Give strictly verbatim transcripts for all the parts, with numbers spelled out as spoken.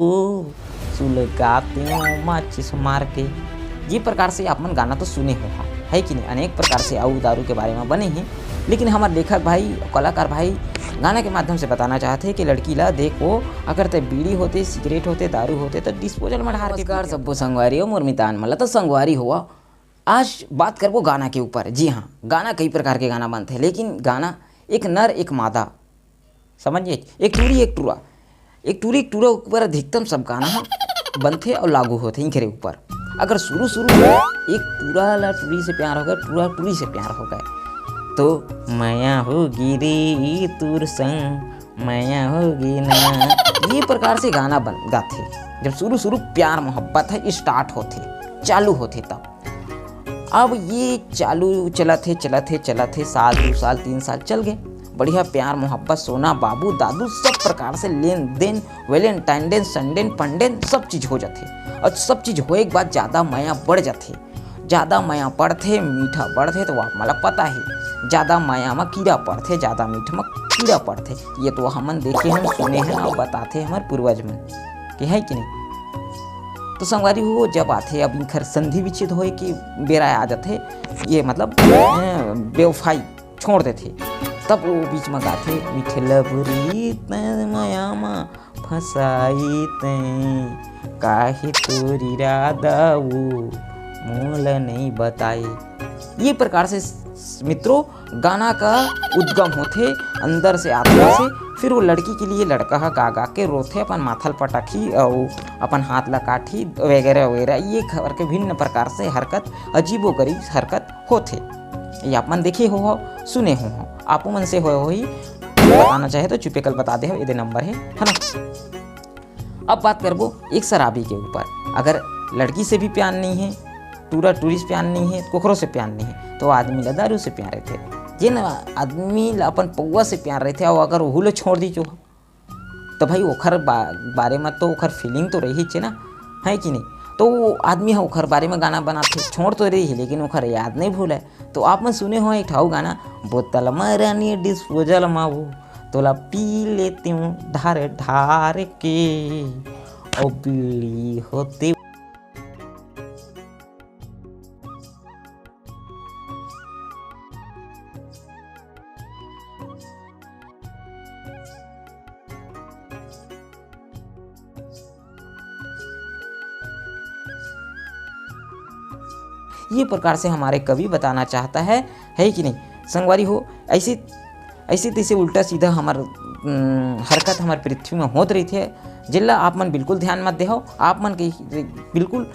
ओ, सुलगाते हो माचिस मार के। ये प्रकार से आप मन गाना तो सुने हो, है कि नहीं? अनेक प्रकार से अउ दारू के बारे में बने हैं, लेकिन हमारे लेखक भाई, कलाकार भाई गाना के माध्यम से बताना चाहते हैं कि लड़की ला देखो, अगर ते बीड़ी होते, सिगरेट होते, दारू होते, तो डिस्पोजल में ढार के नमस्कार पीते। सब्बो संगवारी हो, मोर मितान मन ला तो संगवारी हो। आज बात करबो गाना के ऊपर। जी हाँ, गाना कई प्रकार के गाना बनथे, लेकिन गाना एक नर एक मादा, समझिए, एक टूरी एक टूरा, एक टूरी एक टूरा ऊपर अधिकतम सब गाना ह बनथे और लागू होथे इनकरे ऊपर। अगर शुरू शुरू में एक टूरा ला टूरी से प्यार हो गए, टूरा टूरी से प्यार हो गए, तो मया होगी रे तोर संग, मया होगी ना, ये प्रकार से गाना बन गाथे। जब शुरू शुरू प्यार मोहब्बत है स्टार्ट होथे, चालू होथे, तब अब ये चालू चलत हे, चलत हे, चलत हे, साल, दू साल, तीन साल चल गए। बढ़िया प्यार मोहब्बत, सोना बाबू दादू, सब प्रकार से लेन देन, वैलेंटाइन डे, संडे पंडे, सब चीज हो जाथे। और सब चीज होए के बाद ज्यादा मया बढ़ जाथे। ज्यादा मया पड़थे, मीठा पड़थे, तो आप मन ला पता ही, ज्यादा मया म कीड़ा पड़थे, ज्यादा मीठ म कीड़ा पड़थे। ये तो हमन देखे हन, सुने हन और बताथे हमर पूर्वज मन, कि है कि नहीं? तो संगवारी हो, जब आथे, अब इनकर संधि विच्छेद होए के बेरा आ जाथे, ये मतलब, अ, बेवफाई छोड़ देथे, तब वो बीच में गाथे, "मीठे लबरी तैं मया मा फंसाई तैं, काहे तोर इरादा वो मोला नहीं बताई।" ये प्रकार से स-, मित्रों, गाना का उद्गम होथे अंदर से, आत्मा से। फिर वो लड़की के लिए लड़का ह गा गा के रोथे, अपन माथा ल पटकही अउ अपन हाथ ला काटही वगैरह वगैरह, ये करके भिन्न प्रकार से हरकत, अजीबोगरीब हरकत होथे। ये आप मन देखे हो, हो, सुने हो, हो, आपो मन से होए होही, बताना चाहे तो चुपे कल बता दे हो, ये दे नंबर है, है ना? अब बात करबो एक शराबी के ऊपर। अगर लड़की से भी प्यार नहीं है, टूरा टूरी से प्यार नहीं है, कोखरो से प्यार नहीं है, तो आदमी ला दारू से प्यार रहथे। जेन आदमी ला अपन पौवा से प्यार रहथे, और अगर ओहू ला छोड़ दी जो, तो भाई ओखर बा-, बारे में तो ओखर फीलिंग तो रही छे ना, है कि नहीं? तो वो आदमी है ओखर बारे में गाना बनाथे, छोड़ तो रही है, लेकिन ओखर याद नहीं भूले। तो आप मन सुने हो एक ठाऊ गाना, "बोतल म रानी डिस्पोजल म वो, तोला पी लेती हूँ ढार ढार के, ओ बीड़ी होते।" ये प्रकार से हमारे कवि बताना चाहता है, है कि नहीं? संगवारी हो, ऐसी, ऐसी तैसे उल्टा सीधा हमार, उम, हरकत हमार पृथ्वी में होत रही थे, जिल्ला आप मन बिल्कुल ध्यान मत देहो। आप मन के बिल्कुल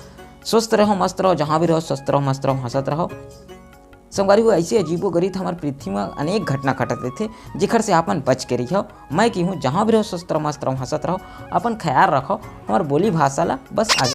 स्वस्थ रहो, मस्त रहो, जहाँ भी रहो स्वस्थ रहो, मस्त रहो, हंसत रहो। संगवारी हो, ऐसे अजीबो गरीब हमार पृथ्वी में अनेक घटना घटत रहथे, जेखर से आप मन बच के रहियो। मैं कहूँ, जहाँ भी रहो स्वस्थ रहो, मस्त रहो, हंसत रहो, अपन ख्याल रखो, हमार बोली भाषा ला बस आगे